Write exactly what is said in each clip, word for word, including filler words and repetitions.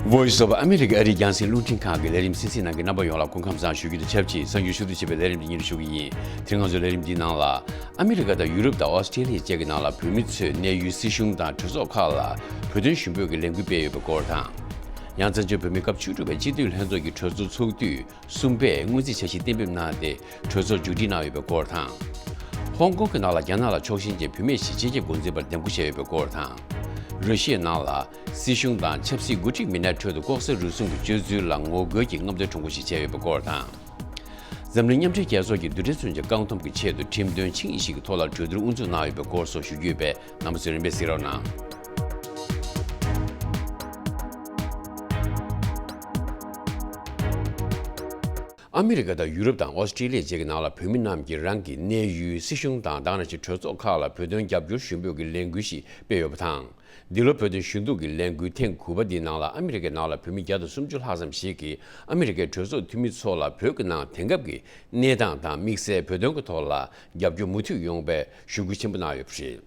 Voice of America ཨ་རིའི་རྒྱང་སྲིང་རླུང་འཕྲིན་ཁང་གི་ལས་རིམ་གསན་གཟིགས་གནང་མཁན་རྣམ་པ་ཡོངས་ལ་སྐུ་ཁམས་བཟང་ཞུ་རྒྱུ་དང་ཆབས་ཅིག་གསར་འགྱུར་ཞུ་གཏུག་བྱེད་པའི་ལས་རིམ་འདི་སྙན་སྒྲོན་ཞུ་གི་ཡིན། དེ་རིང་ང་ཚོའི་ལས་རིམ་འདིའི་ནང་ལ། ཨ་མི་རི་ཀ་དང་ཡུ་རོབ་དང་ཨོ་སི་ཀྲེ་ལི་ཡ་བཅས་ཀྱི་ནང་ལ་བོད་མི་ཚོས་གནས་ཡུལ་སྲིད་གཞུང་དང་གྲོས་ཚོགས་ཁག་ལ་བོད་དོན་ཞུ་འབོད་ཀྱི་ལས་འགུལ་སྤེལ་ཡོད་པའི་སྐོར་དང་། ཡང་བཙན་བྱོལ་བོད་མིའི་སྐབས་བཅུ་དྲུག་པའི་སྤྱི་འཐུས་ལྷན་ཚོགས་ཀྱི་གྲོས་ཚོགས་ཚོགས་དུས་གསུམ་པས་སྔོན་རྩིས་འཆར་གཞི་གཏན་འབེབས་གནང་སྟེ་གྲོས་ཚོགས་མཇུག་སྒྲིལ་གནང་ཡོད་པའི་སྐོར་དང་། ཧོང་ཀོང་གི་ནང་ལ་རྒྱ་ནག་ལ་ཕྱོགས་ཞེན་ཅན་བོད་མི་ཞིག་སྤྱི་ཁྱབ་འགོ་འཛིན་པར་འདེམས་བསྐོ་བྱས་ཡོད་པའི་སྐོར་དང་། ར་ཤི་ཡའི་ནང་ལ་སྲིད་གཞུང་དང་ཆབ་སྲིད་འགོ་ཁྲིད་མི་སྣའི་ཁྲོད་དུ་ལྐོག་ཟ་རུལ་སུངས་ཀྱི་སྤྱོད་ཚུལ་ལ་ངོ་རྒོལ་གྱི་རྔམ་སྟོན་ཁྲོམ་སྐོར་ཞིག་བྱས་ཡོད་པའི་སྐོར་དང་། འཛམ་གླིང་མཉམ་འབྲེལ་རྒྱལ་ཚོགས་ཀྱིས་རྡུལ་ཕྲན་མཚོན་ཆའི་བཀག་སྡོམ་གྱི་ཆེད་དུ་ཁྲིམས་དོན་ཆིངས་ཡིག་ཞིག་གི་ཐོག་ལ་གྲོས་བསྡུར་དབུ་འཛུགས་གནང་ཡོད་པའི་སྐོར་སོགས་ཞུ་རྒྱུ་ཡོད་པས། རྣམ་པ་ཚོས་རིམ་པས་གཟིགས་རོགས་གནང་། ཨ་མི་རི་ཀ་དང་ཡུ་རོབ་དང་ཨོ་སི་ཀྲི་ལི་ཡ་བཅས་ཀྱི་ནང་ལ་བོད་མི་རྣམས་ཀྱིས་རང་གི་གནས་ཡུལ་སྲིད་གཞུང་དང་དེ་ནང་བཞིན་གྲོས་ཚོགས་ཁག་ལ་བོད་དོན་རྒྱབ་སྐྱོར་ཞུ་འབོད་ཀྱི་ལས་འགུལ་ཞིག་སྤེལ་ཡོད་པ་དང་། འདི་ལོ་བོད་དོན་ཞུ་གཏུག་གི་ལས་འགུལ་ཐེངས་དགུ་པ་འདིའི་ནང་ལ་ཨ་མི་རི་ཀའི་ནང་ལ་བོད་མི་བརྒྱ་དང་སུམ་ཅུ་ལྷག་ཙམ་ཞིག་གིས་ཨ་མི་རི་ཀའི་གྲོས་ཚོགས་འཐུས་མི་ཚོ་ལ་བོད་ཀྱི་ནང་དེང་སྐབས་ཀྱི་གནས་སྟངས་དང་དམིགས་བསལ་བོད་དོན་གྱི་ཐོག་ལ་རྒྱབ་སྐྱོར་མུ་མཐུད་ཡོང་བའི་ཞུ་སྐུལ་ཆེན་པོ་གནང་ཡོད་པ་རེད།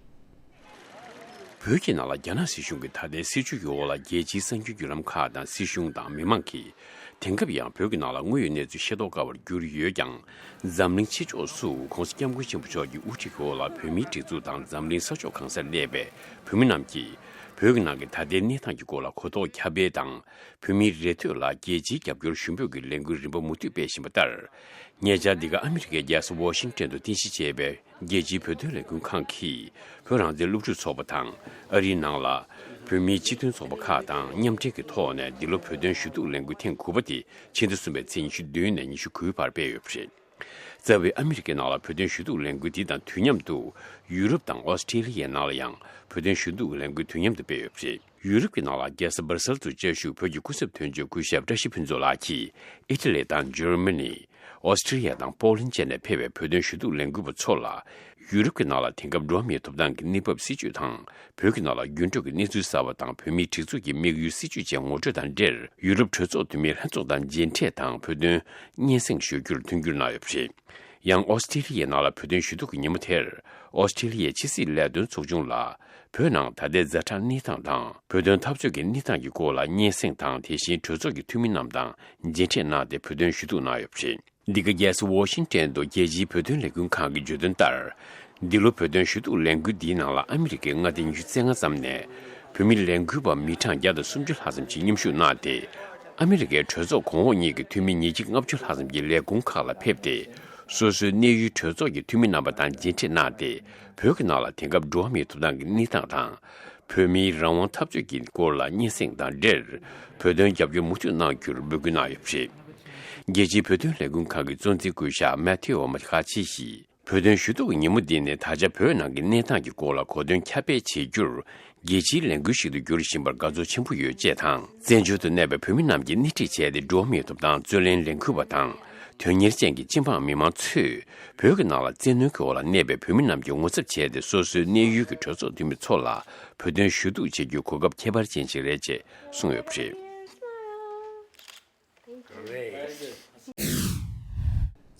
བོད་ཀྱི་ནང་ལ་རྒྱ་ནག་སྲིད་གཞུང་གི་ད་ལྟའི་སྲིད་བྱུས་ཀྱི་འོག་ལ་རྒྱལ་སྤྱིའི་གསར་འགྱུར་བརྒྱུད་ལམ་ཁག་དང་སྲིད་གཞུང་དང་མི་མང་གིས་དེང་སྐབས་ཡང་བོད་ཀྱི་ནང་ལ་དངོས་ཡོད་གནས་ཚུལ་ཤེས་རྟོགས་དཀའ་བར་གྱུར་ཡོད་ཀྱང་། འཛམ་གླིང་ཕྱི་ཕྱོགས་སུ་༸གོང་ས་༸སྐྱབས་མགོན་ཆེན་པོ་མཆོག་གི་དབུ་ཁྲིད་ཀྱི་འོག་ལ་བོད་མིའི་སྒྲིག་འཛུགས་དང་འཛམ་གླིང་ས་ཕྱོགས་གང་སར་གནས་པའི་བོད་མི་རྣམས་ཀྱིས་བོད་ཀྱི་ནང་གི་ད་ལྟའི་གནས་སྟངས་ཀྱི་སྐོར་ལ་གོ་རྟོགས་ཁྱབ་སྤེལ་དང་། བོད་མིའི་རེ་ལྟོས་ལ་རྒྱལ་སྤྱིའི་རྒྱབ་སྐྱོར་ཞུ་འབོད་ཀྱི་ལས་འགུལ་རིམ་པ་མུ་མཐུད་སྤེལ་བཞིན་པ་ལྟར། ཉེ་ཆར་འདི་ག་ཨ་མི་རི་ཀའི་རྒྱལ་ས་ཝོ་ཤིང་ཊོན་དུ་རྟེན་གཞི་བྱས་པའི་རྒྱལ་སྤྱིའི་བོད་དོན་ལས་འགུལ་ཁང་གིས་བོད་རང་བཙན་སློབ་ཕྲུག་ཚོགས་པ་དང་ཨ་རིའི་ནང་ལ་བོད་མིའི་སྤྱི་མཐུན་ཚོགས་པ་ཁག་དང་མཉམ་འབྲེལ་གྱི་ཐོག་ནས་འདི་ལོ་བོད་དོན་ཞུ་གཏུག་ལས་འགུལ་ཐེངས་དགུ་པ་དེ་ཕྱི་ཟླ་གསུམ་པའི་ཚེས་ཉི་ཤུ་བདུན་ནས་ཉི་ཤུ་དགུའི་བར་སྤེལ་ཡོད་པ་རེད། རྩ་བའི་ཨ་མི་རི་ཀའི་ནང་ལ་བོད་དོན་ཞུ་གཏུག་ལས་འགུལ་འདི་དང་དུས་མཉམ་དུ་ཡུ་རོབ་དང་ཨོ་སི་ཀྲི་ལི་ཡའི་ནང་ལ་ཡང་བོད་དོན་ཞུ་གཏུག་ལས་འགུལ་དུས་མཉམ་དུ་སྤེལ་ཡོད་པ་རེད། ཡུ་རོབ་ཀྱི་ནང་ལ་རྒྱལ་ས་སྦར་སེལ་དུ་བཅའ་བཞུགས་བོད་ཀྱི་སྐུ་ཚབ་དོན་གཅོད་སྐུ་ཞབས་བཀྲ་ཤིས་ཕུན་ཚོགས་ལགས་ཀྱིས་ཨི་ཊ་ལི་དང་འཇར་མ་ནི། ཨོ་སི་ཀྲི་ཡ་དང་པོ་ལན་བཅས་ནས་ཕེབས་པའི་བོད་དོན་ཞུ་གཏུག་ལས་འགུལ་བ་ཚོ་ལ་ཡུ་རོབ་ཀྱི་ནང་ལ་དེང་སྐབས་འགྲོ་བ་མིའི་ཐོབ་ཐང་གི་གནས་བབ་སྲིད་བྱུས་དང་བོད་ཀྱི་ནང་ལ་འགྱུར་འགྲོས་ཀྱི་གནས་ཚུལ་གསར་བ་དང་བོད་མིའི་སྒྲིག་འཛུགས་ཀྱི་དམིགས་ཡུལ་སྲིད་བྱུས་བཅས་ངོ་སྤྲོད་དང་འབྲེལ་ཡུ་རོབ་གྲོས་ཚོགས་འཐུས་མིའི་ལྷན་ཚོགས་དང་མཇལ་འཕྲད་དང་བོད་དོན་སྙན་སེང་ཞུ་རྒྱུར་མཐུན་འགྱུར་གནང་ཡོད་པ་རེད། ཡང་ཨོ་སི་ཀྲི་ལི་ཡའི་ནང་ལ་བོད་དོན་ཞུ་གཏུག་གི་ཉིན་མོ་དེར་ཨོ་སི་ཀྲི་ལི་ཡའི་ཕྱི་སྲིད་ལས་དོན་ཚོགས་ཆུང་ལ་བོད་ནང་ད་ལྟའི་ཛ་དྲག་གནས་སྟངས་དང་བོད་དོན་འཐབ་རྩོད་ཀྱི་གནས་སྟངས་ཀྱི་སྐོར་ལ་སྙན་སེང་དང་དེ་བཞིན་གྲོས་ཚོགས་ཀྱི་འཐུས་མི་རྣམས་དང་མཇལ་འཕྲད་གནང་སྟེ་བོད་དོན་ཞུ་གཏུག་གནང་ཡོད་པ་རེད། འདི་ག་རྒྱལ་ས་ཝོ་ཤིང་ཊོན་དུ་རྒྱལ་སྤྱིའི་བོད་དོན་ལས་འགུལ་ཁང་གིས་བརྗོད་དོན་ལྟར། འདི་ལོ་བོད་དོན་ཞུ་གཏུག་ལས་འགུལ་འདིའི་ནང་ལ་ཨ་མི་རི་ཀའི་མངའ་སྡེ་ཉི་ཤུ་རྩ་ལྔ་ཙམ་ནས་བོད་མི་ལས་འགུལ་བ་མི་གྲངས་བརྒྱ་དང་སུམ་ཅུ་ལྷག་ཙམ་ཞིག་མཉམ་ཞུགས་གནང་སྟེ། ཨ་མི་རི་ཀའི་གྲོས་ཚོགས་གོང་འོག་གཉིས་ཀྱི་འཐུས་མི་ཉིས་བརྒྱ་ལྔ་བཅུ་ལྷག་ཙམ་གྱིས་ལས་ཁུངས་ཁག་ལ་ཕེབས་ཏེ། སོ་སོའི་གནས་ཡུལ་གྲོས་ཚོགས་ཀྱི་འཐུས་མི་རྣམ་པ་དང་མཇལ་འཕྲད་གནང་སྟེ། བོད་ཀྱི་ནང་ལ་དེང་སྐབས་འགྲོ་བ་མིའི་ཐོབ་ཐང་གི་གནས་སྟངས་དང་། བོད་མིའི་རང་དབང་འཐབ་རྩོད་ཀྱི་སྐོར་ལ་སྙན་སེང་དང་འབྲེལ། བོད་དོན་རྒྱབ་སྐྱོར་མུ་མཐུད་གནང་རྒྱུར་འབོད་སྐུལ་གནང་ཡོད་པ་རེད། རྒྱལ་སྤྱིའི་བོད་དོན་ལས་འགུལ་ཁང་གི་གཙོ་འཛིན་སྐུ་ཞབས་མེ་ཐེའོ་མ་ཁ་ཆི་ཡིས། བོད་དོན་ཞུ་གཏུག་གི་ཉིན་མོ་འདི་ནི་ད་ཆ་བོད་ནང་གི་གནས་སྟངས་ཀྱི་སྐོར་ལ་གོ་དོན་ཁྱབ་སྤེལ་བྱེད་རྒྱུར་རྒྱལ་སྤྱིའི་ལས་འགུལ་ཞིག་ཏུ་འགྱུར་བཞིན་པར་དགའ་ཚོར་ཆེན་པོ་ཡོད་ཅེས་དང་། བཙན་བྱོལ་དུ་གནས་པའི་བོད་མི་རྣམས་ཀྱིས་སྣེ་ཁྲིད་བྱས་ཏེ་འགྲོ་བ་མིའི་ཐོབ་ཐང་རྩོད་ལེན་ལས་འགུལ་བ་དང་། དོན་གཉེར་ཅན་གྱི་སྤྱི་འབངས་མི་མང་ཚོས་བོད་ཀྱི་ནང་ལ་བཙན་གནོན་གྱི་འོག་ལ་གནས་པའི་བོད་མི་རྣམས་ཀྱི་ངོ་ཚབ་བྱས་ཏེ་སོ་སོའི་གནས་ཡུལ་གྱི་གྲོས་ཚོགས་འཐུས་མི་ཚོ་ལ་བོད་དོན་ཞུ་གཏུག་བྱེད་རྒྱུའི་གོ་སྐབས་ཁྱད་པར་ཅན་ཞིག་རེད་ཅེས་གསུངས་ཡོད་པ་རེད།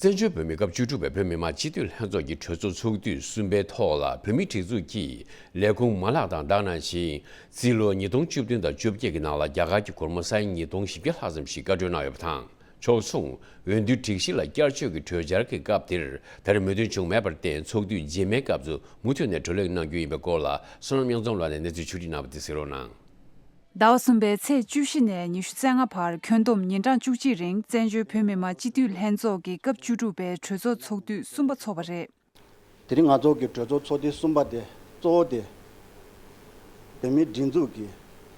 བཙན་བྱོལ་བོད་མིའི་སྐབས་བཅུ་དྲུག་པའི་བོད་མི་མང་སྤྱི་འཐུས་ལྷན་ཚོགས་ཀྱི་གྲོས་ཚོགས་ཚོགས་དུས་གསུམ་པའི་ཐོག་ལ་བོད་མིའི་སྒྲིག་འཛུགས་ཀྱི་ལས་ཁུངས་མ་ལག་དང་དེ་ནང་བཞིན་རྩིས་ལོ་ཉིས་སྟོང་བཅུ་བདུན་དང་བཅོ་བརྒྱད་ཀྱི་ནང་ལ་རྒྱ་གར་གྱི་སྒོར་མོ་ས་ཡ་ཉིས་སྟོང་བཞི་བརྒྱ་ལྷག་ཙམ་ཞིག་བཀའ་འཁྲོལ་གནང་ཡོད་པ་དང་། ཕྱོགས་མཚུངས་འོས་བསྡུའི་སྒྲིག་གཞི་ལ་བསྐྱར་བཅོས་ཀྱི་གྲོས་འཆར་གྱི་སྐབས་དེར་ད་རེས་མོས་མཐུན་བྱུང་མེད་པར་བརྟེན་ཚོགས་དུས་རྗེས་མའི་སྐབས་སུ་མུ་མཐུད་ནས་བགྲོ་གླེང་གནང་རྒྱུ་ཡིན་པའི་སྐོར་ལ་བསོད་ནམས་དབྱངས་འཛོམས་ལགས་ནས་གནས་ཚུལ་ཕྱོགས་སྒྲིག་གནང་བ་དེ་གཟིགས་རོགས་གནང་། ཟླ་བ་གསུམ་པའི་ཚེས་བཅུ་བཞི་ནས་ཉི་ཤུ་རྩ་ལྔ་བར་ཁྱོན་བསྡོམས་ཉིན་གྲངས་བཅུ་གཅིག་རིང་བཙན་བྱོལ་བོད་མི་མང་སྤྱི་འཐུས་ལྷན་ཚོགས་ཀྱི་སྐབས་བཅུ་དྲུག་པའི་གྲོས་ཚོགས་ཚོགས་དུས་གསུམ་པ་འཚོགས་པ་རེད། དེ་རིང་ང་ཚོ་གི་གྲོས་ཚོགས་ཚོགས་དུས་གསུམ་པ་དེ་གཙོ་བོ་དེ་བོད་མིའི་སྒྲིག་འཛུགས་ཀྱི་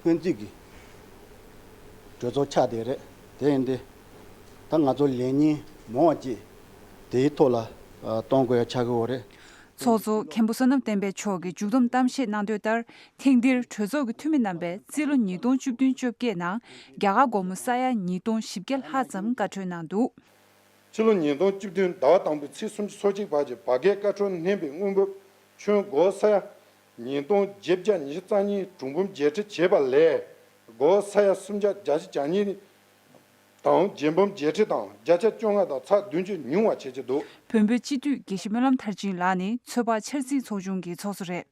སྔོན་རྩིས་ཀྱི་གྲོས་ཚོགས་ཆགས་བསྡད་རེད། དེ་ཡིན་དུས་ད་ང་ཚོ་ལས་ཉིན་མང་བ་ཅིག་དེའི་ཐོག་ལ་གཏོང་དགོས་ཡ་ཆགས་ཀྱི་ཡོད་རེད། ཚོགས་གཙོ་མཁན་པོ་བསོད་ནམས་བསྟན་འཕེལ་མཆོག་གིས་མཇུག་བསྡོམས་གཏམ་བཤད་གནང་དོན་ལྟར། ཐེངས་འདིར་གྲོས་ཚོགས་ཀྱི་འཐུས་མི་རྣམ་པས་རྩིས་ལོ་ཉིས་སྟོང་བཅུ་བདུན་བཅོ་བརྒྱད་ནང་རྒྱ་གར་སྒོར་མོ་ས་ཡ་ཉིས་སྟོང་བཞི་བརྒྱ་ལྷག་ཙམ་བཀའ་འཁྲོལ་གནང་འདུག། ཕྱི་ལོ་ཉིས་སྟོང་བཅུ་བདུན་ཟླ་བ་དང་པོའི་ཚེས་སུམ་ཅུ་སོ་གཅིག་བར་གྱི་བར་བརྒལ་བཀའ་འཁྲོལ་སྣོན་པའི་དངུལ་འབབ་ཁྱོན་སྒོར་ས་ཡ་ཉིས་སྟོང་བརྒྱད་བརྒྱ་ཉི་ཤུ་རྩ་གཉིས་གྲངས་འབུམ་བརྒྱད་ཁྲི་བྱས་པ་ལས་སྒོར་ས་ཡ་སུམ་བརྒྱ་བརྒྱད་ཅུ་གྱ་གཉིས་དང་རྒྱལ་འབུམ་བརྒྱད་ཁྲི་དང་བརྒྱ་ཆ་བཅོ་ལྔ་དང་ཚེག་བདུན་ཅུ་ཉུང་བ་བྱེད་ཀྱི་འདུག། བོན་པོའི་སྤྱི་འཐུས་དགེ་བཤེས་སྨོན་ལམ་མཐར་ཕྱིན་ལགས་ནི་ཚོད་དཔག་འཆར་རྩིས་ཚོགས་ཆུང་གི་ཚོགས་གཙོ་རེད།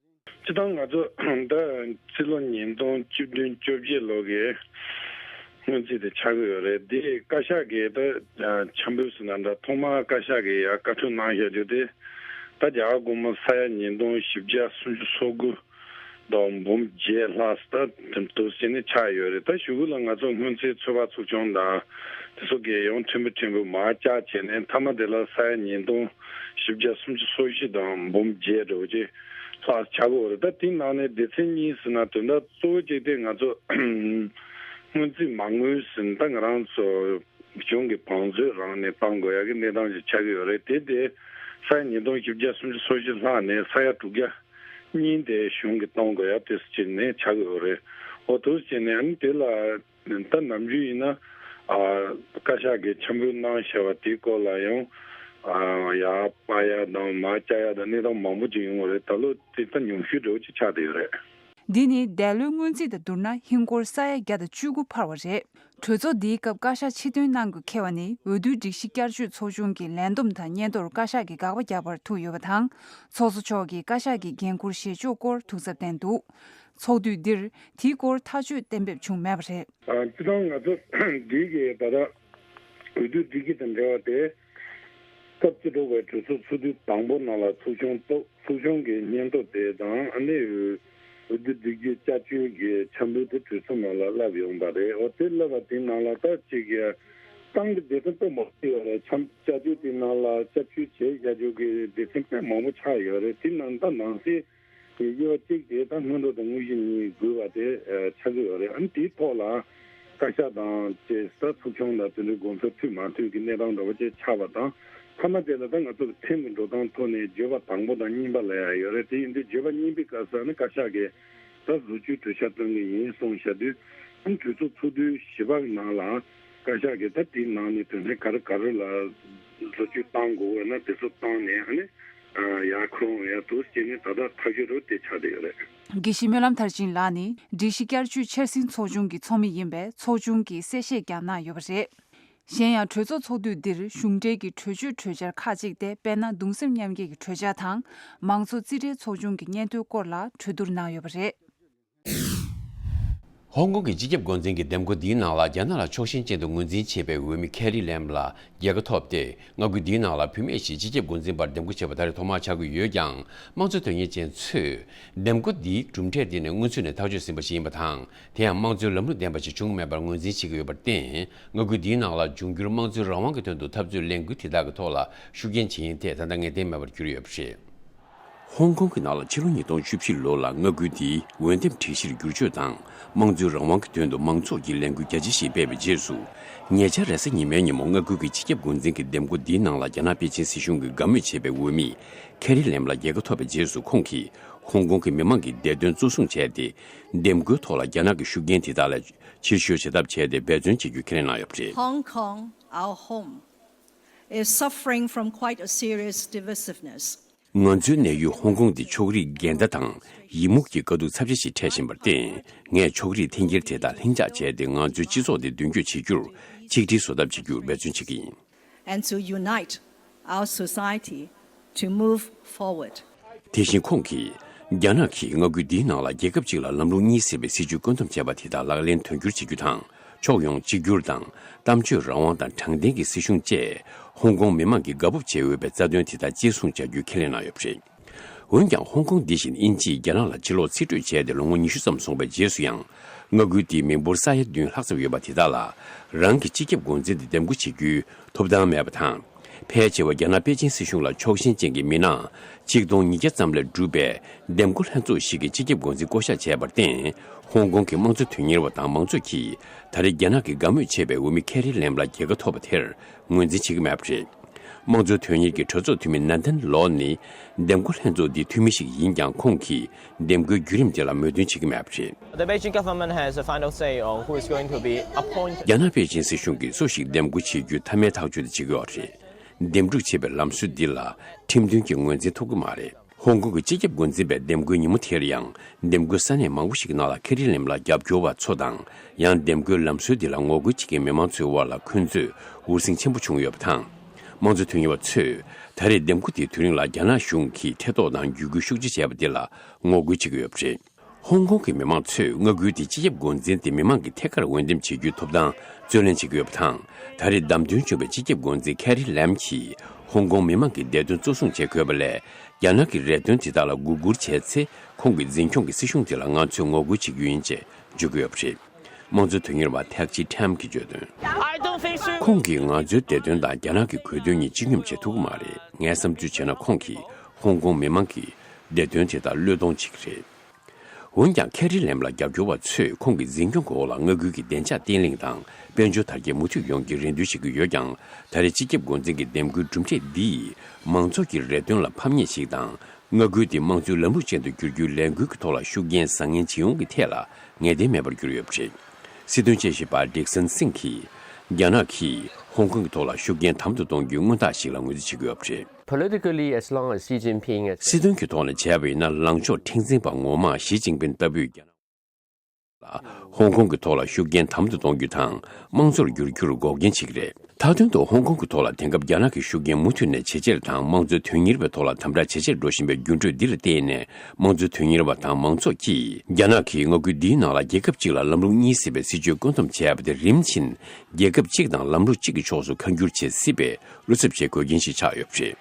སྤྱིར་བཏང་ང་ཚོ་ད་ཕྱི་ལོ་ཉིས་སྟོང་བཅུ་བདུན་བཅོ་བརྒྱད་ལོ་གི་ སྔོན་རྩིས་དེ་ཆགས་ཀྱི་ཡོད་རེད། དེ་བཀའ་ཤག་གིས་ད་འཆམ་པོ་ཟེར་ན་འདྲ། ཐོག་མར་བཀའ་ཤག་གིས་ཡར་བཀའ་འཁྲོལ་གནང་བཞག་རྒྱུ་དེ། ད་རྒྱ་གར་སྒོར་མོ་ས་ཡ་ཉིས་སྟོང་བཞི་བརྒྱ་སུམ་ཅུ་སོ་དགུ་དང་འབུམ་བརྒྱད་ལྷག་ཙམ་ད་དུ་བྱས་ནས་ཆགས་ཡོད་རེད། ད་གཞུག་གུ་ལ་ང་ཚོ་སྔོན་རྩིས་ཚོད་དཔག་ཚོགས་ཆུང་དང་དེ་ཚོ་གིས་ཡང་ཕྲན་བུ་ཕྲན་བུ་མར་བཅག་བྱས་ནས། མཐའ་མ་དེ་ལ་ས་ཡ་ཉིས་སྟོང་བཞི་བརྒྱ་སུམ་ཅུ་སོ་བཞི་དང་འབུམ་བརྒྱད་འདྲ་བོ་ཅིག་ལྷག་ཆགས་ཀྱི་ཡོད་རེད། ད་དེའི་ནང་ནས་སྡེ་ཚན་གཉིས་ཟེར་ན། དོན་དག་གཙོ་བོ་གཅིག་དེ་ང་ཚོ་སྔོན་རྩིས་མ་དངུལ་ཟེར་ན། ད་ང་རང་ཚོ་གཞུང་གི་བང་མཛོད་རང་ནས་གཏོང་དགོས་ཡག་གི་གནས་སྟངས་ཤིག་ཆགས་ཀྱི་ཡོད་རེད། དེ་དེ་ས་ཡ་ཉིས་སྟོང་བཞི་བརྒྱ་སུམ་ཅུ་སོ་བཞི་ལྷག་ནས་ས་ཡ་དྲུག་བརྒྱ་གཉིས་དེ་གཞུང་གིས་གཏོང་དགོས་ཡག་དེ་བྱས་ནས་ཆགས་ཀྱི་ཡོད་རེད། འོ་དེ་བྱས་ནས་ཨ་ནི་དེ་ལ་ད་ནམ་རྒྱུན་ཡིན་ན་ཨ་བཀའ་ཤག་གིས་འཆམ་པོ་གནང་བཞག་པ་དེའི་སྐོར་ལ་ཡང་ཨ་ཡར་སྤར་ཡག་དང་མར་བཅག་ཡག་དང་གནས་སྟངས་མང་པོ་ཅིག་ཡོང་གི་རེད། ད་ལོ་དེ་ད་ཉུང་ཤོས་འདྲ་བོ་ཅིག་ཆགས་བསྡད་ཡོད་རེད། འདི་ནི་འདས་ལོའི་སྔོན་རྩིས་དང་བསྡུར་ན་ཧིན་སྒོར་ས་ཡ་བརྒྱ་དང་བཅུ་དགུ་འཕར་བ་རེད། གྲོས་ཚོགས་འདིའི་སྐབས་བཀའ་ཤག་ཕྱིར་འདོན་གནང་དགོས་འཁེལ་བ་ནི། འོས་བསྡུའི་སྒྲིག་གཞི་བསྐྱར་བཅོས་ཚོགས་ཆུང་གི་ལས་བསྡོམས་དང་སྙན་ཐོར་བཀའ་ཤག་གི་དགག་པ་རྒྱག་པར་ཐུག་ཡོད་པ་དང་། ཚོགས་གཙོ་མཆོག་གིས་བཀའ་ཤག་གི་འགན་འཁུར་བཞེས་ཕྱོགས་སྐོར་ཐུགས་འཚབ་བསྟན་འདུག། ཚོགས་དུས་འདིར་དེའི་སྐོར་ཐག་གཅོད་གཏན་འབེབས་བྱུང་མེད་པ་རེད། ཨ། སྤྱིར་བཏང་ང་ཚོ་འདི་གི་ད་ལྟ་འོས་བསྡུ་སྒྲིག་གཞི་དང་འབྲེལ་བ་དེ། སྐབས་བཅུ་དྲུག་པའི་གྲོས་ཚོགས་ཚོགས་དུས་དང་པོ་ནང་ལ་ཚོགས་ཆུང་བཙུགས། ཚོགས་ཆུང་གི་སྙན་ཐོ་དེ་དང་། ཨ་ནི་འོས་བསྡུ་སྒྲིག་གཞི་བསྐྱར་བཅོས་ཀྱི་འཆར་འབུལ་དེ་གྲོས་ཚོགས་ནང་ལ་བསླེབས་ཡོང་བ་རེད། འོ་དེ་བསླེབས་པ་དེ་ནང་ལ་ད་ཅིག་གི་གཏན་གྱི་སྡེ་ཚན་དཔེ་མང་པོ་ཡོད་རེད། འཆར་བཅའ་བཅོས་དེ་ནང་ལ་བསྐྱར་བཅོས་བྱས་བཞག་རྒྱུ་གི་སྡེ་ཚན་དཔེ་མང་པོ་ཆགས་ཡོད་རེད། དེ་ནང་ད་ནང་གསེས་དེ་དབྱེ་བ་གཅིག་དེ་ད་སྔོན་འགྲོ་དང་དངོས་གཞི་གཉིས་དགོས་པ་དེ་ཨ་ཆགས་ཀྱི་ཡོད་རེད། ཨ་ནི་དེའི་ཐོག་ལ་བཀའ་ཤག་དང་བཅས་ད་ཚོགས་ཆུང་དང་དེ་འདྲའི་དགོངས་ཚུལ་མཐུན་མ་མཐུན་གྱི་གནས་སྟངས་འདྲ་བོ་ཅིག་ཆགས་པ་དང་། མཐའ་མ་དེ་ལ་ད་ང་ཚོ་གི་ཐེངས་ཀྱི་འགྲོ་སྟངས་ཐོག་ནས་བརྗོད་པ་དང་པོ་དང་གཉིས་པ་ལབ་ཡག་ཡོད་རེད། དེ་ཡིན་དུས་བརྗོད་པ་གཉིས་པའི་སྐབས་སུ་ཨ་ནི་བཀའ་ཤག་གིས་ད་བཟོ་བཅོས་གྲོས་འཆར་བཏོན་གྱི་ཡིན་གསུངས་བཞག་དུས། ཨ་ནི་གྲོས་ཚོགས་ཚོགས་དུས་བཞི་པ་ནང་ལ་བཀའ་ཤག་གིས་ད་དེའི་ནང་ནས་དོན་ཚན་ག་རེ་ག་རེ་ལ་བཟོ་བཅོས་གཏང་དགོས་ན་དེ་ཚོ་བཏང་ནས། ཨ་ནི་ཡར་འཁུར་ཡག་དུས་བྱས་ནས་ད་ལྟ་ཐག་གཅོད་རུ་དེ་ཆགས་བསྡད་ཡོད་རེད། དགེ་བཤེས་སྨོན་ལམ་མཐར་ཕྱིན་ལགས་ནི་སྒྲིག་གཞི་བསྐྱར་བཅོས་འཆར་ཟིན་ཚོགས་ཆུང་གི་ཚོགས་མི་ཡིན་པས། ཚོགས་ཆུང་གིས་གསལ་བཤད་ཀྱང་གནང་ཡོད་པ་རེད། གཞན་ཡང་གྲོས་ཚོགས་ཚོགས་དུས་འདིར་གཞུང་འབྲེལ་གྱི་གྲོས་ཆོད་གྲོས་འཆར་ཁག་ཅིག་སྟེ། དཔེར་ན། གདུང་སེམས་མཉམ་སྐྱེད་ཀྱི་གྲོས་འཆར་དང་། མང་གཙོ་རྩིས་ཁྲའི་ཚོགས་ཆུང་གི་སྙན་ཐོའི་སྐོར་ལ་གྲོས་བསྡུར་གནང་ཡོད་པ་རེད། ཧོང་ཀོང་གི་སྤྱི་ཁྱབ་འགོ་འཛིན་གྱི་འདེམས་བསྐོ་འདིའི་ནང་ལ་རྒྱ་ནག་ལ་ཕྱོགས་ཞེན་ཅན་དུ་ངོས་འཛིན་བྱེད་པའི་འོས་མི་ཁེ་རི་ལེམ་ལ་རྒྱལ་ཁ་ཐོབ་སྟེ། མངའ་ཁུལ་འདིའི་ནང་ལ་བུད་མེད་ཞིག་སྤྱི་ཁྱབ་འགོ་འཛིན་པར་འདེམས་བསྐོ་བྱས་པ་ད་རེས་ཐོག་མར་ཆགས་ཀྱི་ཡོད་ཀྱང་། དམངས་གཙོ་དོན་གཉེར་ཅན་ཚོས་འདེམས་བསྐོ་འདིའི་གྲུབ་འབྲས་དེ་ནི་སྔོན་ཚུད་ནས་ཐག་གཅོད་ཟིན་པ་ཞིག་ཡིན་པ་དང་། དེ་ཡང་དམངས་གཙོའི་ལམ་ལུགས་ལྡན་པ་ཞིག་བྱུང་མེད་པར་ངོས་འཛིན་བྱེད་ཀྱི་ཡོད་པར་བརྟེན། མངའ་ཁུལ་འདིའི་ནང་ལ་འབྱུང་འགྱུར་དམངས་གཙོའི་རང་དབང་གི་དོན་དུ་འཐབ་རྩོད་ལས་འགུལ་དེ་དག་གི་ཐོག་ལ་ཤུགས་རྐྱེན་བྱེད་ཡུན་ཐད་ད་ལྟ་ངེས་གཏན་མེད་པར་གྱུར་ཡོད་པ་རེད། ཧོང་ཀོང་གི་ནང་ལ་ཕྱི་ལོ་ཉིས་སྟོང་བཅུ་བཞི་ལོ་ལ་མངའ་ཁུལ་དེའི་འོས་འདེམས་སྒྲིག་གཞིར་བསྒྱུར་བཅོས་དང་། དམངས་གཙོའི་རང་དབང་གི་དོན་དུ་མང་ཚོགས་ཀྱི་ལས་འགུལ་རྒྱ་ཆེ་ཞིག་སྤེལ་བའི་རྗེས་སུ། ཉེ་ཆར་རེས་གཟའ་ཉི་མའི་ཉིན་མོ་མངའ་ཁུལ་གྱི་སྤྱི་ཁྱབ་འགོ་འཛིན་གྱི་འདེམས་བསྐོ་འདིའི་ནང་ལ་རྒྱ་ནག་པེ་ཅིན་སྲིད་གཞུང་གིས་དགའ་མོས་བྱས་པའི་འོས་མི་ཁེ་རི་ལེམ་ལ་རྒྱལ་ཁ་ཐོབ་པའི་རྗེས་སུ། ཁོང་གིས་ཧོང་ཀོང་གི་མི་མང་གི་བདེ་དོན་གཙོ་བཟུང་བྱས་ཏེ། འདེམས་བསྐོའི་ཐོག་ལ་རྒྱ་ནག་གི་ཤུགས་རྐྱེན་དེ་དག་ལས་ཕྱིར་བཤོལ་བྱེད་ཐབས་བྱས་ཏེ་འབད་བརྩོན་བྱེད་རྒྱུ་ཁས་ལེན་གནང་ཡོད་པ་རེད། Hong Kong, our home, is suffering from quite a serious divisiveness. ང་ཚོའི་གནས་ཡུལ་ཧོང་ཀོང་འདི་ཕྱོགས་རིས་འགལ་ཟླ་དང་ཡི་མུག་གི་དཀའ་སྡུག་ཚབས་ཆེ་ཞིག་འཕྲད་བཞིན་པར་བརྟེན། ངས་ཕྱོགས་རིས་འཐེན་འཁྱེར་དེ་དག་ལྷིང་འཇགས་བྱས་ཏེ། ང་ཚོའི་སྤྱི་ཚོགས་འདི་མདུན་སྐྱོད་བྱེད་རྒྱུར་ཆིག་སྒྲིལ་བཟོ་ཐབས་བྱེད་རྒྱུར་འབད་བརྩོན་བྱེད་ཀྱི་ཡིན། And to unite our society to move forward. དེ་བཞིན་ཁོང་གིས། རྒྱ་ནག་གིས་མངའ་ཁུལ་འདིའི་ནང་ལ་རྒྱལ་ཁབ་གཅིག་ལ་ལམ་ལུགས་གཉིས་ཟེར་བའི་སྲིད་བྱུས་བཀོད་འདོམས་བྱས་པ་དེ་དག་ལག་ལེན་དོན་འཁྱོལ་བྱེད་རྒྱུ་དང་། ཕྱོགས་ཡོངས་གཅིག་གྱུར་དང་། གཏམ་བརྗོད་རང་དབང་དང་དྲང་བདེན་གྱི་སྲིད་གཞུང་བཅས། ཧོང་ཀོང་མི་མང་གིས་དགའ་སྤོབས་བྱེད་འོས་པའི་རྩ་དོན་དེ་དག་གཅེས་སྲུང་བྱ་རྒྱུའི་ཁས་ལེན་གནང་ཡོད་པ་རེད། འོན་ཀྱང་། ཧོང་ཀོང་འདི་བཞིན་དབྱིན་ཇིས་རྒྱ་ནག་ལ་ཕྱིར་ལོག་རྩིས་སྤྲོད་བྱས་ཏེ་ལོ་ངོ་ཉི་ཤུ་ཙམ་སོང་བའི་རྗེས་སུ་ཡང་། མངའ་ཁུལ་དེའི་མི་འབོར་ས་ཡ་བདུན་ལྷག་ཙམ་ཡོད་པ་དེ་དག་ལ། རང་གི་སྤྱི་ཁྱབ་འགོ་འཛིན་དེ་འདེམས་བསྐོ་བྱེད་རྒྱུའི་ཐོབ་ཐང་མེད་པ་དང་། ཕལ་ཆེ་བ་རྒྱ་ནག་པེ་ཅིན་སྲིད་གཞུང་ལ་ཕྱོགས་ཞེན་ཅན་གྱི་མི་སྣ་ཆིག་སྟོང་ཉིས་བརྒྱ་ཙམ་ལས་གྲུབ་པའི་འདེམས་བསྐོ་ལྷན་ཚོགས་ཤིག་གིས་སྤྱི་ཁྱབ་འགོ་འཛིན་བསྐོ་གཞག་བྱས་པར་བརྟེན། ཧོང་ཀོང་གི་དམངས་གཙོ་དོན་གཉེར་བ་དང་མང་ཚོགས་ཀྱིས་ད་རེས་རྒྱ་ནག་གིས་དགའ་མོས་བྱས་པའི་འོས་མི་ཁེ་རི་ལེམ་ལ་རྒྱལ་ཁ་ཐོབ་པ་དེར་ངོས་འཛིན་བྱེད་ཀྱི་མེད་པ་རེད། དམངས་གཙོ་དོན་གཉེར་གྱི་གྲོས་ཚོགས་འཐུས་མི་ནན་ཐན་ལོ་ནི། འདེམས་བསྐོ་ལྷན་ཚོགས་འདིའི་འཐུས་མི་ཞིག་ཡིན་ཀྱང་། ཁོང་གིས་འདེམས་བསྐོའི་བརྒྱུད་རིམ་དེ་ལ་མོས་མཐུན་བྱེད་ཀྱི་མེད་པ་རེད། The Beijing government has a final say on who is going to be appointed. རྒྱ་ནག་པེ་ཅིན་སྲིད་གཞུང་གིས་སུ་ཞིག་འདེམས་བསྐོ་བྱེད་རྒྱུའི་མཐའ་མའི་ཐག་གཅོད་དེ་བྱེད་ཀྱི་ཡོད་རེད། འདེམས་སྒྲུག་བྱེད་པའི་ལམ་སྲོལ་འདི་ལ་ཁྲིམས་མཐུན་གྱི་ངོས་འཛིན་ཐོབ་ཀྱི་མ་རེད། ཧོང་ཀོང་གི་སྤྱི་ཁྱབ་འགོ་འཛིན་པའི་འདེམས་བསྐོའི་ཉིན་མོ་དེར་ཡང་། འདེམས་བསྐོའི་ས་གནས་མང་པོ་ཞིག་ནང་ལ་ཁེ་རི་ལེམ་ལ་རྒྱབ་སྐྱོར་བ་ཚོ་དང་། ཡང་འདེམས་བསྐོའི་ལམ་སྲོལ་འདི་ལ་ངོ་རྒོལ་བྱེད་མཁན་མི་མང་ཚོའི་དབར་ལ་འཁོན་རྩོད་འུར་ཟིང་ཆེན་པོ་བྱུང་ཡོད་པ་དང་། དམངས་གཙོ་དོན་གཉེར་བ་ཚོས་ད་རེས་འདེམས་བསྐོ་དེའི་དུས་རིང་ལ་རྒྱ་ནག་གཞུང་གིས་ཐེ་གཏོགས་དང་བརྒྱུད་སྐུལ་ཤུགས་ཆེ་བྱས་པ་དེ་ལ་ངོ་རྒོལ་བྱེད་ཀྱི་ཡོད་པ་རེད། ཧོང་ཀོང་གི་མི་མང་ཚོས་མངའ་ཁུལ་དེའི་སྤྱི་ཁྱབ་འགོ་འཛིན་དེ་མི་མང་གི་ཐད་ཀར་འོས་འདེམས་བྱེད་རྒྱུའི་ཐོབ་ཐང་རྩོད་ལེན་བྱེད་ཀྱི་ཡོད་པ་དང་། ད་རེས་བདམས་ཐོན་བྱུང་བའི་སྤྱི་ཁྱབ་འགོ་འཛིན་ཁེ་རི་ལེམ་གྱིས་ཧོང་ཀོང་མི་མང་གི་བདེ་དོན་གཙོ་བཟུང་བྱེད་དགོས་པ་ལས། རྒྱ་ནག་གི་རེ་འདུན་དེ་དག་ལ་མགོ་སྒུར་བྱས་ཚེ། ཁོང་གི་འཛིན་སྐྱོང་གི་སྲིད་གཞུང་དེ་ལ་ང་ཚོས་ངོ་རྒོལ་བྱེད་རྒྱུ་ཡིན་ཅེས་བརྗོད་ཀྱི་ཡོད་པ་རེད། དམངས་གཙོའི་དོན་གཉེར་བ་ཐེག་ཆི་ཁྲེམ་གྱིས་བརྗོད་དོན། I don't think so. ཁོང་གིས་ང་ཚོའི་བདེ་དོན་དང་རྒྱ་ནག་གི་དགོས་འདུན་གཉིས་གཅིག་མཉམ་བྱེད་ཐུབ་ཀྱི་མ་རེད། ངས་བསམ་ཚུལ་བྱས་ན། ཁོང་གིས་ཧོང་ཀོང་མི་མང་གི་བདེ་དོན་དེ་དག་བློས་གཏོང་བྱེད་ཀྱི་རེད། འོན་ཀྱང་། ཁེ་རི་ལེམ་ལ་རྒྱབ་སྐྱོར་བ་ཚོས་ཁོང་གི་འཛིན་སྐྱོང་གི་འོག་ལ་མངའ་ཁུལ་གྱི་བདེ་འཇགས་བརྟན་ལྷིང་དང་དཔལ་འབྱོར་དར་རྒྱས་མུ་མཐུད་ཡོང་རྒྱུའི་རེ་འདུན་བྱེད་ཀྱི་ཡོད་ཀྱང་། ད་རེས་སྤྱི་ཁྱབ་འགོ་འཛིན་གྱི་འདེམས་ཁུལ་གྲུབ་འབྲས་འདིས་མང་ཚོགས་ཀྱི་རེ་འདུན་ལ་ཕམ་ཉེས་ཤིག་དང་། མངའ་ཁུལ་དེ་དམངས་གཙོའི་ལམ་ལུགས་ཅན་དུ་བསྒྱུར་རྒྱུའི་ལས་འགུལ་གྱི་ཐོག་ལ་ཤུགས་རྐྱེན་བཟང་ངན་ཇི་ཡོང་གི་ཐད་ལ་ངེས་གཏན་མེད་པར་གྱུར་ཡོད་པ་རེད། སྲིད་དོན་དཔྱད་ཞིབ་པ་ཌིག་སན་སིང་གིས། རྒྱ་ནག་གིས་ཧོང་ཀོང་གི་ཐོག་ལ་ཤུགས་རྐྱེན་དམ་དུ་གཏོང་རྒྱུའི་མངོན་རྟགས་ཤིག་ལ་ངོས་འཛིན་བྱེད་ཀྱི་ཡོད་པ་རེད། Politically, as long as Xi Jinping is སྲིད་དོན་གྱི་ཐོག་ནས་བྱས་པ་ཡིན་ན། ལངས་ཕྱོགས་མཁྲེགས་འཛིན་པ་ངོ་མ་ཞི་ཅིན་ཕིན་ལྟ་བུས་རྒྱ་ནག་ལ་ཧོང་ཀོང་གི་ཐོག་ལ་ཤུགས་རྐྱེན་དམ་དུ་གཏོང་རྒྱུ་དང་། དམངས་གཙོར་བསྒྱུར་རྒྱུར་འགོག་རྐྱེན་བྱེད་ཀྱི་རེད། མཐའ་དོན་དུ་ཧོང་ཀོང་གི་ཐོག་ལ་དེང་སྐབས་རྒྱ་ནག་གི་ཤུགས་རྐྱེན་མུ་མཐུད་ནས་ཇེ་ཆེར་དང་། དམངས་གཙོའི་དོན་གཉེར་བའི་ཐོག་ལ་དམ་དྲག་ཇེ་ཆེར་འགྲོ་བཞིན་པའི་འགྱུར་འགྲོས་འདི་ལ་བརྟེན་ནས། དམངས་གཙོའི་དོན་གཉེར་བ་དང་མང་ཚོགས་ཀྱིས་རྒྱ་ནག་གིས་མངའ་ཁུལ་འདིའི་ནང་ལ་རྒྱལ་ཁབ་གཅིག་ལ་ལམ་ལུགས་གཉིས་ཟེར་བའི་སྲིད་བྱུས་བཀོད་འདོམས་བྱས་པ་དེ་རིམ་བཞིན་རྒྱལ་ཁབ་གཅིག་དང་ལམ་ལུགས་གཅིག་གི་ཕྱོགས་སུ་ཁ་འགྱུར་བྱེད་སྲིད་པའི་བློ་འཚབ་བྱེད་དགོས་རྐྱེན་ཞིག་ཆགས་ཡོད་པ་རེད།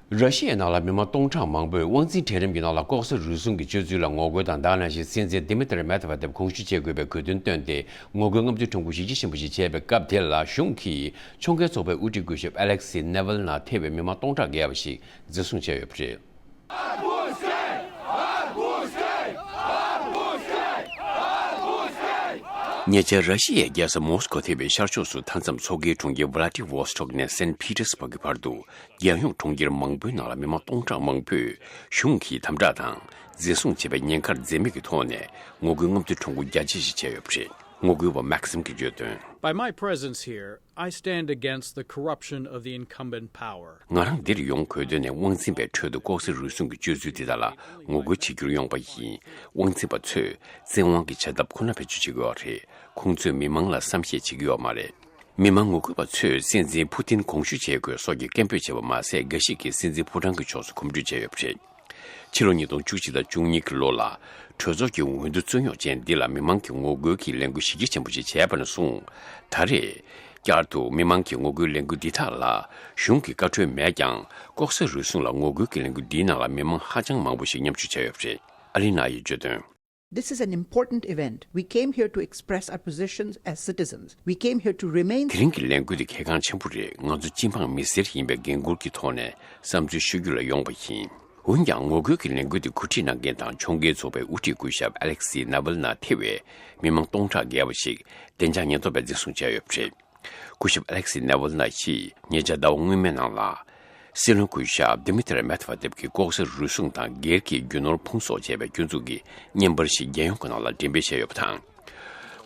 ར་ཤི་ཡའི་ནང་ལ་མི་མང་སྟོང་ཕྲག་མང་པོས་དབང་འཛིན་གྲལ་རིམ་གྱི་ནང་ལ་ལྐོག་ཟ་རུལ་སུངས་ཀྱི་སྤྱོད་ཚུལ་ལ་ངོ་རྒོལ་དང་། ད་ག་ནང་བཞིན་སྲིད་འཛིན་Dmitry Medvedev དགོངས་ཞུ་བྱེད་དགོས་པའི་དགོས་འདུན་བཏོན་ཏེ། ངོ་རྒོལ་རྔམ་སྟོན་ཁྲོམ་སྐོར་གཞི་རྒྱ་ཆེན་པོ་ཞིག་བྱས་པའི་སྐབས་དེ་ལ། གཞུང་གིས་ཕྱོགས་འགལ་ཚོགས་པའི་དབུ་ཁྲིད་སྐུ་ཞབས་Alexei Navalny ནང་ཐེ་བའི་མི་མང་སྟོང་ཕྲག་བརྒལ་བ་ཞིག་འཛིན་བཟུང་བྱས་ཡོད་པ་རེད། ཉེ་ཆར་ར་ཤི་ཡའི་རྒྱལ་ས་མོ་སི་ཀོ་ཐེ་བའི་ཤར་ཕྱོགས་སུ་མཐའ་མཚམས་མཚོ་ཁའི་གྲོང་ཁྱེར་Vladivostok ནས་Saint Petersburg གྱི་བར་དུ། རྒྱལ་ཡོངས་གྲོང་ཁྱེར་མང་པོའི་ནང་ལ་མི་མང་སྟོང་ཕྲག་མང་པོས་གཞུང་གིས་དམ་དྲག་དང་འཛིན་བཟུང་བྱས་པའི་ཉེན་ཁར་འཛེམ་མེད་ཀྱི་ཐོག་ནས་ངོ་རྒོལ་རྔམ་སྟོན་ཁྲོམ་སྐོར་རྒྱ་ཆེ་ཞིག་བྱས་ཡོད་པ་རེད། ངོ་རྒོལ་བ་Maxim གྱིས་བརྗོད་དོན། By my presence here, I stand against the corruption of the incumbent power. ང་རང་འདིར་ཡོང་དགོས་དོན་ནི། དབང་འཛིན་པའི་ཁྲོད་དུ་ལྐོག་ཟ་རུལ་སུངས་ཀྱི་སྤྱོད་ཚུལ་དེ་དག་ལ་ངོ་རྒོལ་བྱེད་རྒྱུར་ཡོང་པ་ཡིན། དབང་འཛིན་པ་ཚོས་བཙན་དབང་གི་བྱ་ཐབས་ཁོ་ན་བེད་སྤྱོད་བྱེད་ཀྱི་ཡོད་རེད། ཁོང་ཚོས་མི་མང་ལ་བསམ་ཤེས་བྱེད་ཀྱི་ཡོད་མ་རེད། མི་མང་ངོ་རྒོལ་བ་ཚོས་སྲིད་འཛིན་ཕུ་ཏིན་དགོངས་ཞུ་བྱེད་དགོས་སོགས་ཀྱི་སྐད་འབོད་བྱས་པ་མ་ཟད། འགའ་ཞིག་གིས་སྲིད་འཛིན་ཕོ་བྲང་གི་ཕྱོགས་སུ་གོམ་བགྲོད་བྱས་ཡོད་པ་རེད། ཕྱི་ལོ་ཉིས་སྟོང་བཅུ་གཅིག་དང་བཅུ་གཉིས་ཀྱི་ལོ་ལ། གྲོས་ཚོགས་ཀྱི་འོས་བསྡུ་རྩོད་རྙོག་ཅན་འདི་ལ་མི་མང་གིས་ངོ་རྒོལ་གྱི་ལས་འགུལ་གཞི་རྒྱ་ཆེན་པོ་ཞིག་བྱས་པ་ནས་བཟུང་། ད་རེས་བསྐྱར་དུ་མི་མང་གི་ངོ་རྒོལ་ལས་འགུལ་འདི་དག་ལ་གཞུང་གི་བཀའ་འཁྲོལ་མེད་ཀྱང་། ལྐོག་ཟ་རུལ་སུངས་ལ་ངོ་རྒོལ་གྱི་ལས་འགུལ་འདིའི་ནང་ལ་མི་མང་ཧ་ཅང་མང་པོ་ཞིག་མཉམ་ཞུགས་བྱས་ཡོད་པ་རེད། ཨ་ལི་ན་ཡིས་བརྗོད་དོན། This is an important event. We came here to express our positions as citizens. We came here to remain དེ་རིང་གི་ལས་འགུལ་འདི་གལ་འགངས་ཆེན་པོ་རེད། ང་ཚོ་སྤྱི་འབངས་མི་སེར་ཡིན་པའི་འགན་འཁུར་གྱི་ཐོག་ནས་བསམ་ཚུལ་ཤོད་རྒྱུ་ལ་ཡོང་བ་ཡིན། འོན་ཀྱང་། ངོ་རྒོལ་གྱི་ལས་འགུལ་འདི་གོ་སྒྲིག་གནང་མཁན་དང་ཕྱོགས་འགལ་ཚོགས་པའི་དབུ་ཁྲིད་སྐུ་ཞབས་Alexei Navalny ནང་ཐེ་བའི་མི་མང་སྟོང་ཕྲག་བརྒལ་བ་ཞིག་བདེ་འཇགས་ཉེན་རྟོག་པས་འཛིན་བཟུང་བྱས་ཡོད་པ་རེད། སྐུ་ཞབས་Alexei Navalny ཡིས་ཉེ་ཆར་ཟླ་བ་སྔོན་མའི་ནང་ལ། སྲིད་བློན་སྐུ་ཞབས་Dmitry Medvedev ཀྱིས་ལྐོག་ཟ་རུལ་སུངས་དང་སྒེར་གྱི་རྒྱུ་ནོར་ཕུང་གསོག་བྱས་པའི་སྐྱོན་འཛུགས་ཀྱི་བརྙན་པར་ཞིག་རྒྱལ་ཡོངས་ཀྱི་ནང་ལ་འགྲེམས་སྤེལ་བྱས་ཡོད་པ་དང་།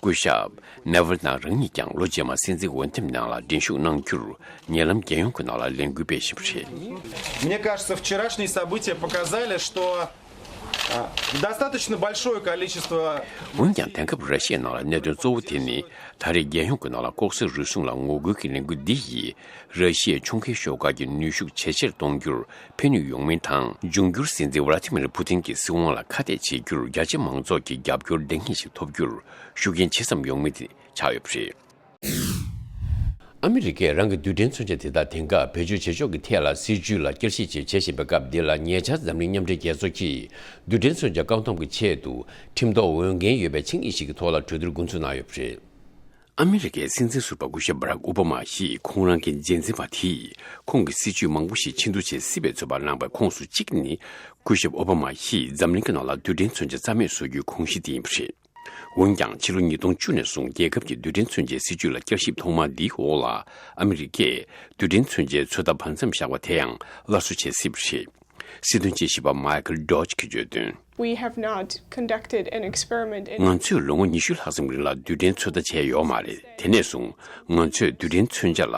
སྐུ་ཞབས་Navalny རང་ཉིད་ཀྱང་ལོ་རྗེས་མར་སྲིད་འཛིན་འོས་འདེམས་ནང་ལ་འགྲན་ཞུགས་གནང་རྒྱུར་ཉེ་ལམ་རྒྱལ་ཡོངས་ཀྱི་ནང་ལ་ལས་འགུལ་སྤེལ་བཞིན་པ་རེད། Мне кажется, вчерашние события показали, что, а, достаточно большое количество འོན་ཀྱང་། དེང་སྐབས་ར་ཤི་ཡའི་ནང་ལ་གནད་དོན་གཙོ་བོ་དེ་ནི། ད་རེས་རྒྱལ་ཡོངས་ཀྱི་ནང་ལ་ལྐོག་ཟ་རུལ་སུངས་ལ་ངོ་རྒོལ་གྱི་ལས་འགུལ་འདི་ཡིས་ར་ཤི་ཡའི་ཕྱོགས་འགལ་ཤོག་ཁག་གི་ནུས་ཤུགས་ཇེ་ཆེར་གཏོང་རྒྱུར་ཕན་ནུས་ཡོང་མིན་དང་། འབྱུང་འགྱུར་སྲིད་འཛིན་Vladimir Putin གྱི་སྲིད་དབང་ལ་ཁ་གཏད་བྱེད་རྒྱུར་རྒྱ་ཆེ་མང་ཚོགས་ཀྱི་རྒྱབ་སྐྱོར་ལྡང་ངེས་ཤིག་ཐོབ་རྒྱུར་ཤུགས་རྐྱེན་ཆེ་ཙམ་ཡོང་མིན་ཆགས་ཡོད་པ་རེད། ཨ་མི་རི་ཀས་རང་གི་རྡུལ་ཕྲན་མཚོན་ཆ་དེ་དག་དེང་སྐབས་བེད་སྤྱོད་བྱེད་ཕྱོགས་ཀྱི་ཐད་ལ་སྲིད་ཇུས་ལ་བསྐྱར་ཞིབ་ཅིག་བྱེད་བཞིན་པའི་སྐབས་འདི་ལ། ཉེ་ཆར་འཛམ་གླིང་མཉམ་འབྲེལ་རྒྱལ་ཚོགས་ཀྱིས་རྡུལ་ཕྲན་མཚོན་ཆ་བཀག་སྡོམ་གྱི་ཆེད་དུ་ཁྲིམས་ཐོག་འོས་འགན་ཡོད་པའི་ཆིངས་ཡིག་ཞིག་གི་ཐོག་ལ་གྲོས་བསྡུར་འགོ་འཛུགས་གནང་ཡོད་པ་རེད། ཨ་མི་རི་ཀའི་སྲིད་འཛིན་ཟུར་པ་སྐུ་ཞབས་Barack Obama ཡིས་ཁོང་རང་གི་རྗེས་འཛིན་པ་དེས་ཁོང་གི་སྲིད་ཇུས་མང་པོ་ཞིག་ཕྱིར་བསྡུ་བྱེད་སྲིད་པའི་ཚོད་དཔག་གནང་བའི་ཁོངས་སུ་གཅིག་ནི། སྐུ་ཞབས་Obama ཡིས་འཛམ་གླིང་གི་ནང་ལ་རྡུལ་ཕྲན་མཚོན་ཆ་རྩ་མེད་བཟོ་རྒྱུའི་དགོངས་གཞི་དེ་ཡིན་པ་རེད། འོན་ཀྱང་། ཕྱི་ལོ་ཉིས་སྟོང་བཅུ་ནས་བཟུང་རྒྱལ་ཁབ་ཀྱི་རྡུལ་ཕྲན་མཚོན་ཆའི་སྲིད་ཇུས་ལ་བསྐྱར་ཞིབ་ཐོག་མ་འདིའི་འོག་ལ། ཨ་མི་རི་ཀས་རྡུལ་ཕྲན་མཚོན་ཆའི་ཚོད་ལྟ་བར་མཚམས་བཞག་པ་དེ་ཡང་སླར་གསོ་བྱེད་སྲིད་པ་རེད། སྲིད་དོན་དཔྱད་ཞིབ་པ་Michael Deutsch གྱིས་བརྗོད་དོན། We have not conducted an experiment in ང་ཚོས་ལོ་ངོ་ཉི་ཤུ་ལྷག་ཙམ་རིང་ལ་རྡུལ་ཕྲན་ཚོད་ལྟ་བྱས་ཡོད་མ་རེད། དེ་ནས་བཟུང་ང་ཚོས་རྡུལ་ཕྲན་མཚོན་ཆ་ལ་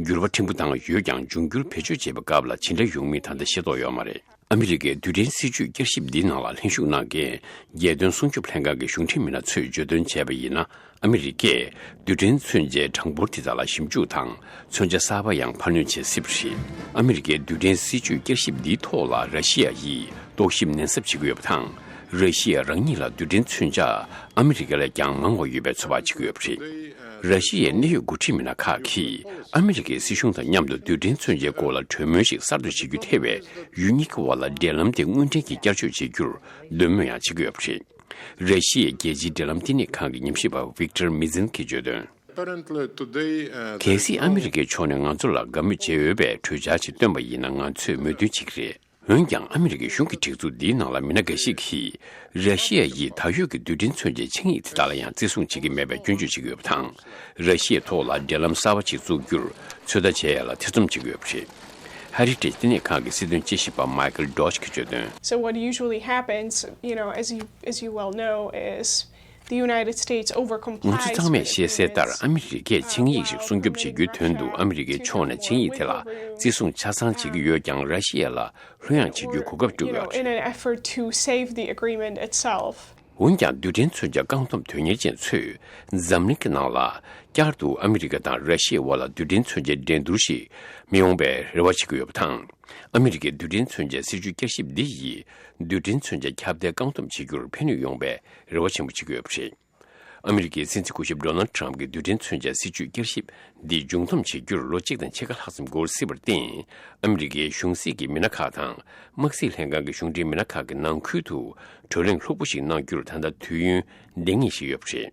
འགྱུར་བ་ཕྲན་བུ་བཏང་ཡོད་ཀྱང་། འབྱུང་འགྱུར་བེད་སྤྱོད་བྱེད་པའི་སྐབས་ལ་ཇི་འདྲ་ཡོང་མིན་ད་ལྟ་ཤེས་རྟོགས་ཡོད་མ་རེད། ཨ་མི་རི་ཀའི་རྡུལ་ཕྲན་སྲིད་ཇུས་བསྐྱར་ཞིབ་འདིའི་ནང་ལ་ལྷན་ཞུགས་གནང་མཁན་རྒྱལ་དོན་སྲུང་སྐྱོབ་ལྷན་ཁང་གི་གཞུང་འབྲེལ་མི་སྣ་ཚོས་བརྗོད་དོན་བྱས་པ་ཡིན་ན། ཨ་མི་རི་ཀས་རྡུལ་ཕྲན་མཚོན་ཆའི་གྲངས་འབོར་དེ་དག་ལ་ཞིབ་འཇུག་དང་མཚོན་ཆ་གསར་པ་ཡང་འཕར་སྣོན་བྱེད་སྲིད་པ་རེད། ཨ་མི་རི་ཀའི་རྡུལ་ཕྲན་སྲིད་ཇུས་བསྐྱར་ཞིབ་འདིའི་ཐོག་ལ་ར་ཤི་ཡ་ཡིས་རྟོག་ཞིབ་ནན་གསབ་བྱེད་ཀྱི་ཡོད་པ་དང་། ར་ཤི་ཡ་རང་ཉིད་ལ་རྡུལ་ཕྲན་མཚོན་ཆ་ཨ་མི་རི་ཀ་ལས་ཀྱང་མང་བ་ཡོད་པའི་ཚོད་དཔག་བྱེད་ཀྱི་ཡོད་པ་རེད། ར་ཤི་ཡའི་གནད་ཡོད་འགོ་ཁྲིད་མི་སྣ་ཁག་གིས་ཨ་མི་རི་ཀའི་སྲིད་གཞུང་དང་མཉམ་དུ་རྡུལ་ཕྲན་མཚོན་ཆའི་སྐོར་ལ་གྲོས་མོལ་ཞིག་གསར་དུ་བྱེད་རྒྱུ་ཐེ་བའི་ཡུལ་གཉིས་ཀྱི་དབར་ལ་འབྲེལ་ལམ་དེ་དངོས་འབྲེལ་གྱིས་བསྐྱར་བཅོས་བྱེད་རྒྱུར་འདོད་མོས་ཡང་བྱེད་ཀྱི་ཡོད་པ་རེད། ར་ཤི་ཡའི་རྒྱལ་སྤྱིའི་འབྲེལ་ལམ་བསྟི་གནས་ཁང་གི་ཉམས་ཞིབ་པ་Viktor Mizin གྱིས་བརྗོད་དོན། Apparently today, uh, the གལ་སྲིད་ཨ་མི་རི་ཀའི་ཕྱོགས་ནས་ང་ཚོ་ལ་དགའ་མོས་བྱེད་འོས་པའི་གྲོས་འཆར་ཞིག་བཏོན་པ་ཡིན་ན་ང་ཚོས་མོས་མཐུན་བྱེད་ཀྱི་རེད། འོན་ཀྱང་ཨ་མི་རི་ཀའི་གཞུང་གི་སྒྲིག་འཛུགས་འདིའི་ནང་ལ་མི་སྣ་འགའ་ཞིག་གིས་ར་ཤི་ཡ་ཡིས་ད་ཡོད་ཀྱི་རྡུལ་ཕྲན་མཚོན་ཆའི་ཆིངས་ཡིག་དེ་དག་ལ་ཡང་བརྩི་སྲུང་བྱེད་ཀྱི་མེད་པའི་སྐྱོན་བརྗོད་བྱེད་ཀྱི་ཡོད་པ་དང་། ར་ཤི་ཡའི་ཐོག་ལ་འབྲེལ་ལམ་གསར་པ་ཞིག་བཙུགས་རྒྱུར་ཚོད་ལྟ་བྱེད་ཡ་ལ་ཐེ་ཚོམ་བྱེད་ཀྱི་ཡོད་པ་རེད། Heritage་བསྟི་གནས་ཁང་གི་སྲིད་དོན་དཔྱད་ཞིབ་པ་Michael Deutsch་གྱིས་བརྗོད་དོན། So what usually happens, you know, as you as you well know, is the United States overcomplies with agreements. ང་ཚོ་ཚང་མས་ཤེས་གསལ་ལྟར་ཨ་མི་རི་ཀས་ཆིངས་ཡིག་ཞིག་སྲུང་སྐྱོབ་བྱེད་རྒྱུའི་དོན་དུ་ཨ་མི་རི་ཀའི་ཕྱོགས་ནས་ཆིངས་ཡིག་དེ་ལ་བརྩི་སྲུང་ཆ་ཚང་བྱེད་ཀྱི་ཡོད་ཀྱང་། ར་ཤི་ཡ་ལ་ལྷོད་ཡངས་བྱེད་རྒྱུའི་གོ་སྐབས་སྤྲོད་ཀྱི་ཡོད་པ་རེད། In an effort to save the agreement itself. འོན་ཀྱང་རྡུལ་ཕྲན་མཚོན་ཆ་རྐང་འཐོམ་དོན་གཉེར་ཅན་ཚོས་འཛམ་གླིང་གི་ནང་ལ་བསྐྱར་དུ་ཨ་མི་རི་ཀ་དང་ར་ཤི་ཡའི་དབར་ལ་རྡུལ་ཕྲན་མཚོན་ཆའི་འགྲན་བསྡུར་ཞིག་མི་ཡོང་བའི་རེ་བ་བྱེད་ཀྱི་ཡོད་པ་དང་། ཨ་མི་རི་ཀའི་རྡུལ་ཕྲན་མཚོན་ཆའི་སྲིད་ཇུས་བསྐྱར་ཞིབ་འདི་ཡིས་རྡུལ་ཕྲན་མཚོན་ཆ་ཁྱབ་གདལ་རྐང་འཐོམ་བྱེད་རྒྱུར་ཕན་ནུས་ཡོང་བའི་རེ་བ་ཆེན་པོ་བྱེད་ཀྱི་ཡོད་པ་རེད། ཨ་མི་རི་ཀའི་སྲིད་འཛིན་སྐུ་ཞབས་Donald Trump་གྱི་རྡུལ་ཕྲན་མཚོན་ཆའི་སྲིད་ཇུས་བསྐྱར་ཞིབ་འདི་མཇུག་བསྡོམས་བྱེད་རྒྱུར་ལོ་གཅིག་དང་ཕྱེད་ཀ་ལྷག་ཙམ་འགོར་སྲིད་པར་བརྟེན། ཨ་མི་རི་ཀའི་གཞུང་སྲིད་ཀྱི་མི་སྣ་ཁག་དང་། དམག་སྲིད་ལྷན་ཁང་གི་གཞུང་འབྲེལ་མི་སྣ་ཁག་གིས་ནང་ཁུལ་དུ་བགྲོ་གླེང་ལྷུག་པོ་ཞིག་གནང་རྒྱུར་ད་ལྟ་དུས་ཡུན་ལྡང་ངེས་ཤིག་ཡོད་པ་རེད།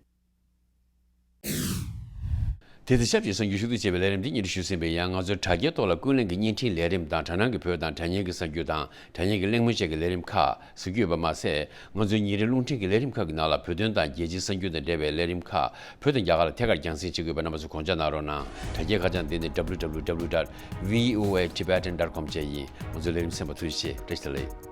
དེ་དང་ཆབས་ཅིག་གསར་འགྱུར་ཞུ་གཏུག་བྱས་པའི་ལས་རིམ་འདི་སྙན་སྒྲོན་ཞུས་ཟིན་པ་ཡིན། ང་ཚོའི་དྲ་རྒྱའི་ཐོག་ལ་ཀུན་གླེང་གི་བརྙན་འཕྲིན་ལས་རིམ་དང་། དྲ་སྣང་གི་བོད་དང་དྲ་བརྙན་གྱི་གསར་འགྱུར་དང་། དྲ་བརྙན་གྱི་གླེང་མོལ་བཅས་ཀྱི་ལས་རིམ་ཁག་གཟིགས་རྒྱུ་ཡོད་པ་མ་ཟད། ང་ཚོའི་ཉིན་རེའི་རླུང་འཕྲིན་གྱི་ལས་རིམ་ཁག་གི་ནང་ལ་བོད་དོན་དང་རྒྱལ་སྤྱིའི་གསར་འགྱུར་དང་འབྲེལ་བའི་ལས་རིམ་ཁག་བོད་དང་རྒྱ་གར་ལ་ཐད་ཀར་རྒྱང་སྲིང་བྱེད་དགོས་པའི་རྣམ་པ་ཚོ་དགོངས་འཇགས་གནང་རོགས་གནང་། དྲ་རྒྱའི་ཁ་བྱང་འདི་ནི་W W W dot V O A Tibetan dot com བཅས་ཡིན། ང་ཚོའི་ལས་རིམ་གསན་པར་ཐུགས་རྗེ་ཆེ། བཀྲ་ཤིས་བདེ་ལེགས།